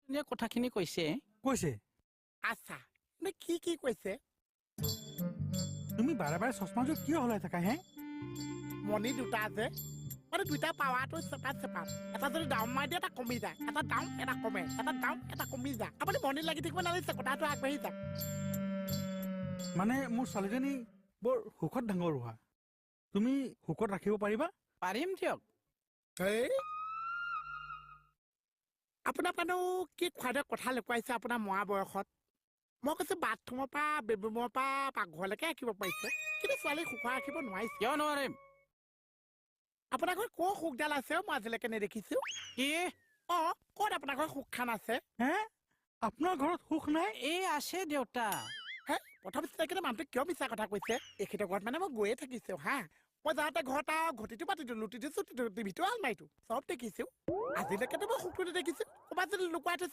ধুনীয়া কথাখিনি কৈছে। কৈছে। আচ্ছা, মানে কি কি কৈছে? তুমি বাৰে বাৰে চশমাযোৰ কিয় সলাই থাকা হে? মণি দুটা যে, মানে দুইটা পাৱাৰটো চেপাত চেপাত, এটা যদি ডাউন মাৰি দিয়ে এটা কমি যায়, এটা ডাউন এটা কমে, এটা ডাউন এটা কমি যায়। আপুনি মণি লাগি থাকিব নালাগিছে, কথাটো আগবাঢ়ি যাওক। মানে মোৰ ছোৱালীজনী বৰ সুখত ডাঙৰ হোৱা, তুমি সুখত ৰাখিব পাৰিবা? পাৰিম দিয়ক। এই আপোনাৰ পানো কি খোৱাদে কথা লুকুৱাইছে আপোনাৰ মৰা বয়সত? মই কৈছো বাথৰুমৰ পৰা বেডৰুমৰ পৰা পাকঘৰলৈকে ৰাখিব পাৰিছে, কিন্তু ছোৱালী সুখত ৰাখিব নোৱাৰিছে। কিয় নোৱাৰিম? আপোনাৰ ঘৰত ক'ৰ সুখডাল আছে মই আজিলৈকে নেদেখিছো। কি? অ, ক'ত আপোনাৰ ঘৰত সুখখান আছে? হে, আপোনাৰ ঘৰত সুখ নাই? এই আছে দেউতা। হে, প্ৰথম চিনাকিতে মানুহটোৱে কিয় মিছা কথা কৈছে? এখেতৰ ঘৰত মানে মই গৈয়ে থাকিছো হা। মই যাওঁতে ঘৰত আৰু ঘটিটো পাতিটো, লুটিটো, চুটিটো, টিভিটো, আলমাৰিটো চব দেখিছো। আজিলৈকেতো মই সুখটো নেদেখিছো। ক'ৰবাত যদি লুকুৱাই থৈছে।